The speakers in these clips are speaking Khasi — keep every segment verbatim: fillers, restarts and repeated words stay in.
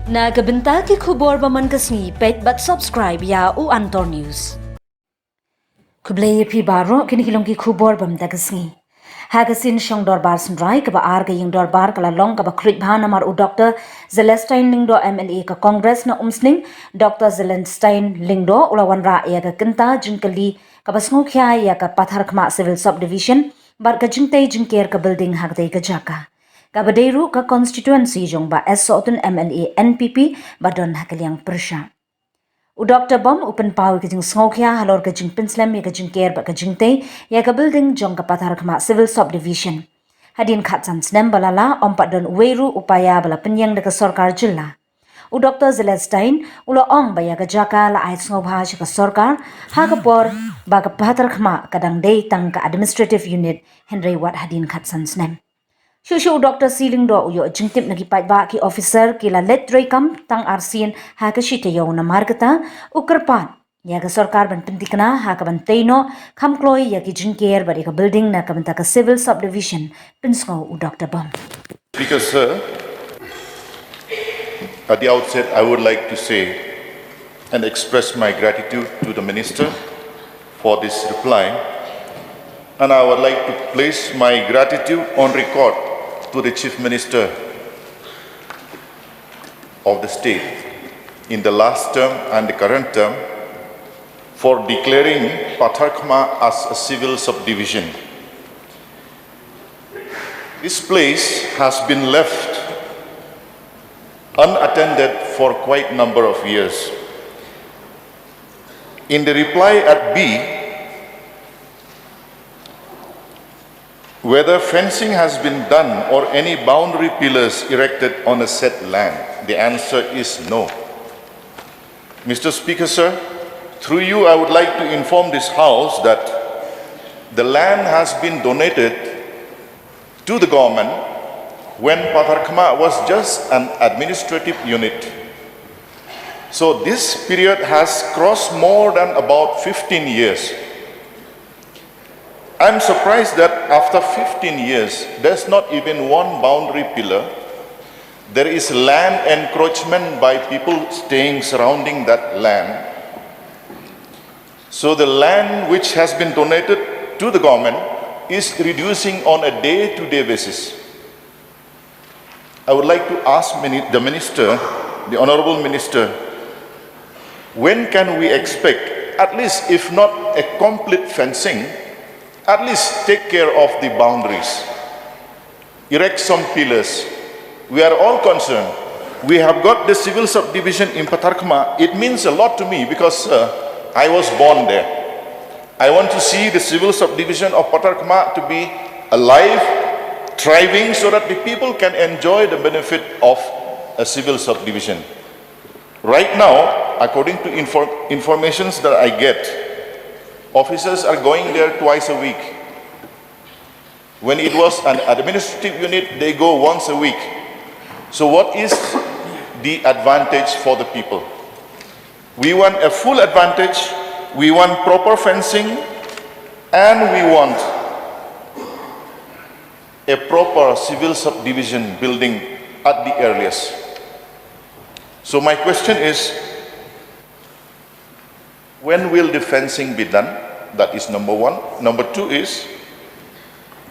Na ka bynta ki khubor ba man ka sngi, peit bad subscribe ïa u Antor News. Khublei ïa phi baroh, kine ki long ki khubor ba mynta ka sngi. Ha ka sien shong dorbar Synrai, kaba ar ka ïing dorbar ka la long kaba khluit bha namar u Doctor Celestine Lyngdoh, M L A ka Congress na Umsning. Doctor Celestine Lyngdoh u la wanrah ïa ka kynta jingkylli kaba sngewkhia ïa ka Patharkhmah Civil Subdivision bad ka jingtei jingker ka building ha katei ka jaka, kaba dei ruh ka constituency jong Bah S Sohtun, M L A N P P, ba don ha ka liang pyrshah. U Doctor Bom u pynpaw ïa ka jingsngewkhia halor ka jingpynslem ïa ka jingker bad ka jingtei ïa ka building jong ka Patharkhmah Civil Subdivision. Hadien khatsan snem ba la lah, ym pat don uwei ruh u paia ba la pynïeng da ka sorkar jylla. U Doctor Celestine u la ong ba ïa ka jaka la ai sngewbha sha ka sorkar ha ka por ba ka Patharkhmah ka dang dei tang ka administrative unit, hynrei wat hadien khatsan snem. Shuh shuh u Doctor C Lyngdoh u ïoh jingtip na ki paidbah, ki officer ki la leit treikam tang arsien ha ka shi taïew, namar kata u kyrpad ïa ka sorkar ban pynthikna ha kaban tei noh kham kloi ïa ki jingker bad ïa ka building na ka bynta ka Civil Subdivision, pynsngew u Doctor Bom. Speaker, sir, at the outset, I would like to say and express my gratitude to the Minister for this reply, and I would like to place my gratitude on record to the Chief Minister of the state in the last term and the current term for declaring Patharkhmah as a civil subdivision. This place has been left unattended for quite number of years. In the reply at B, whether fencing has been done or any boundary pillars erected on a said land, the answer is no. Mister Speaker, sir, through you, I would like to inform this House that the land has been donated to the government when Patharkhmah was just an administrative unit. So this period has crossed more than about fifteen years. I'm surprised that after fifteen years, there's not even one boundary pillar. There is land encroachment by people staying surrounding that land. So the land which has been donated to the government is reducing on a day-to-day basis. I would like to ask mini- the minister, the honorable minister, when can we expect, at least if not a complete fencing, at least take care of the boundaries, erect some pillars? We are all concerned. We have got the civil subdivision in Patharkhmah. It means a lot to me because uh, I was born there. I want to see the civil subdivision of Patharkhmah to be alive, thriving, so that the people can enjoy the benefit of a civil subdivision. Right now, according to inform- informations that I get, officers are going there twice a week. When it was an administrative unit, they go once a week. So, what is the advantage for the people? We want a full advantage, we want proper fencing, and we want a proper civil subdivision building at the earliest. So, my question is, when will the fencing be done? That is number one. Number two is,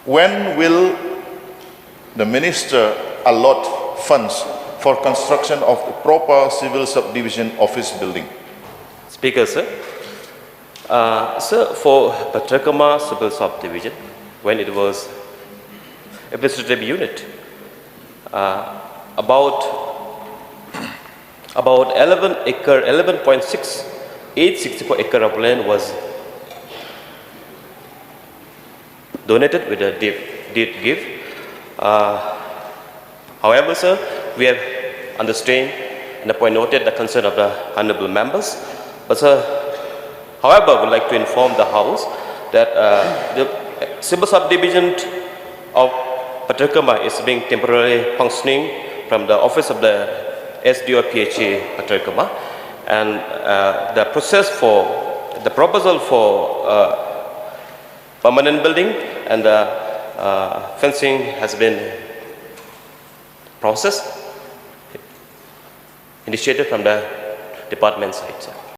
when will the minister allot funds for construction of the proper civil subdivision office building? Speaker, sir. Uh, sir, for Patharkhmah Civil Subdivision, when it was administrative unit, uh, about about eleven acre, eleven point six eight sixty-four acre of land was donated with a deed, deed gift. Uh, however, sir, we have understood and the point noted the concern of the honorable members. But, sir, however, I would like to inform the House that uh, the civil subdivision of Patharkhmah is being temporarily functioning from the office of the S D O P H A Patharkhmah, and uh, the process for the proposal for uh, permanent building and the uh, fencing has been processed. initiated from the department side.